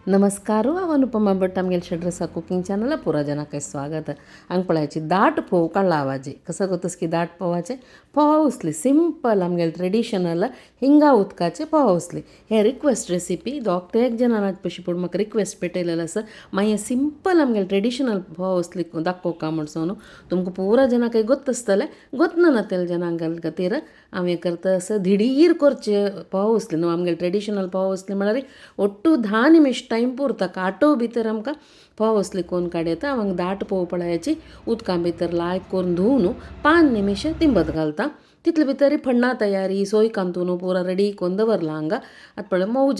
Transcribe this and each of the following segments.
नमस्कार, हांव अनुपमा भट आमगेले षड्रसा कुकिंग चॅनल पुरा जनाक स्वागत। हांगा दाट फोव काडला कसं करतस की दाट फोवाचे फोव उसली सिंपल आमगेले ट्रेडिशनल हिंगा उदकाचे फोव उसली। हे रिक्वेस्ट रेसिपी दोग एक जणांना पशी पूण म्हाका रिक्वेस्ट पेटयलेलो आसा। मागीर सिंपल आमगेले ट्रेडिशनल फोव उसली दाखोवका म्हण सोनू तुमकां पुरा जणांक गोत आसतलें गोत ना तेल जणांक खातीर हांव हें करता आसा दिडीर करचे फोव उसली न्हू आमगेले ट्रेडिशनल फोव उसली म्हळ्यार ಒಟ್ಟು 10 ನಿಮಿಷ टायम पुरता काटो भितर आमकां फोव असली कोन्न काडयता। हांव दाट फोव पळयाची उदकां भितर लायक करून धुवन 5 निमिश तिंबत घालता। तितले भितर फण्णा तयारी सोय कांतून पुरा रेडी करून दवरला हांगा। आतां पळय मोव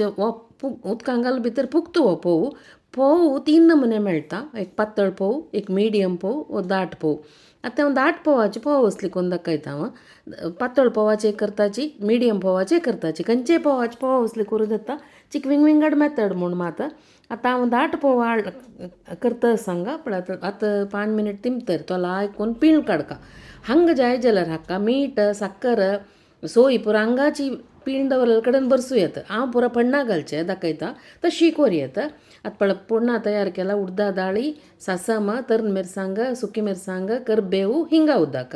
उदकां घाल भितर पुगता हो फोव। फोव 3 नमुने मेळटा, एक पातळ फोव, एक मिडियम फोव वो दाट फोव। आतां हांव दाट फोवाची फोव असली करून दाखयता। हांव पातळ फोवाचे करताची, मिडियम फोवाचे करताची, खंयचे फोवाचे फोव असली करूं जाता। चिक विंग विंगड मेथड म्हूण मात आतां हांव दाट फोव करता सांगा। पळय आतां 5 मिनट तिमतर तो लायक करून पिळ काडका। हांगा जाय जाल्यार हाका मीठ साकर सोय पुरा हांगाची पीण दवरलेले कडेन बरसूं येता। हांव पुरा पण्णा घालचें दाखयता तशी कोर येता। आतां पळय पुण्णा तयार केला उडदा दाळी, सासम, तरण मिरसांग, सुकी मिरसांग, करबेव, हिंगा उदक।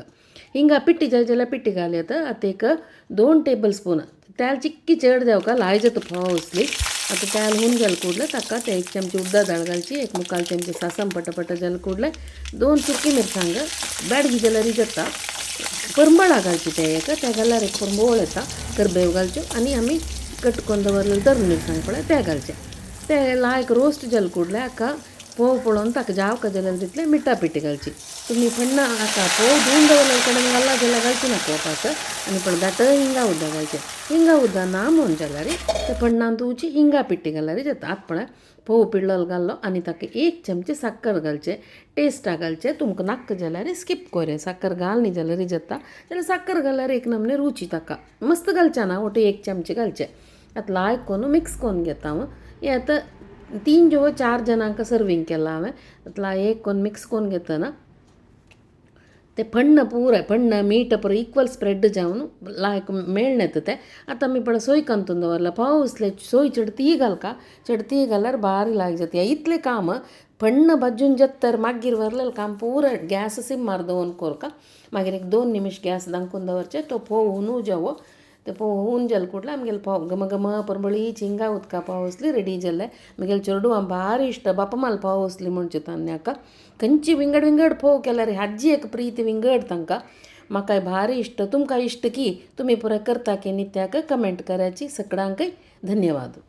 हिंगा पिट्टी जाय जाल्यार पिट्टी घाल येता। आतां एक 2 टेबल स्पून तेल चिक्की चड जावका लाय जाता फोव उसली। आतां तेल हून जालें कुडलें ताका ते 1 चमचे उडदा दाळ घालची, 1 मुखाल चमचे सासम पटापट जालें कुडलें, 2 सुकी मिरसांग बेडगी जाल्यार जाता, परंबळा घालची ते एक त्या घाल्यार एक परंबळ येता, करबेव घालच्यो आनी आमी कट करून दवरलेले तरण मिरसांग पळय ते घालचे। ते लायक रोस्ट जालें कुडलें हाका फोव पळोवन ताका जावका जाल्यार तितलें मिठा पिठी घालची। तुमी फण्णा हाका फोव धुवन दवरलेले कडेन घालला जाल्यार घालची ना फोवाक। आनी पळय दाट हिंगा उदक घालचें। हिंगा उदक ना म्हूण जाल्यार ते फण्णान तुवची हिंगा पिठी घाल्यार जाता। आतां पळय फोव पिळ्ळो घाल्लो आनी ताका 1 चमचे साकर घालचें, टेस्टा घालचें। तुमकां नाका जाल्यार स्कीप कोरया, साकर घाल न्ही जाल्यार जाता। जाल्यार साकर घाल्यार एक नमने रुची ताका मस्त घालचें ना, ओटे 1 चमचे घालचें। आतां लायक करून मिक्स करून घेता हांव। हें आतां 3 जो 4 जणांक सर्वींग केलां हांवें। आतां एक करून मिक्स करून घेतना ते फण्ण पुराय फण्ण मीठ पुरो इक्वल स्प्रेड जावन लायक मेळ्ळें येता तें। आतां आमी पळय सोय कांतून दवरला फोव उसले सोय चडतीय घालका, चडतीय घाल्यार बारी लायक जाता। इतलें काम फण्ण भाजून जाता तर मागीर व्हरलेलें काम पुरा गॅस सिम्मार दवरून कोरका। मागीर एक 2 निमिश गॅस दामकून दवरचें, तो फोव हुनू जावो। ते फोव हून जालें कुडलें आमगेले फोव घम घम परबळी हिंगा उदका फोव उसली रेडी जालें। म्हगेले चेडवां भारी इश्ट बापमाल फोव उसली म्हणचे तान्ने हाका खंयची विंगड विंगड फोव केल्यार हाजी एक प्रीती विंगड तांकां म्हाकाय भारी इश्ट। तुमकां इश्ट की तुमी पुरा करता की नित्याक कमेंट करायची। सगळ्यांकय धन्यवाद।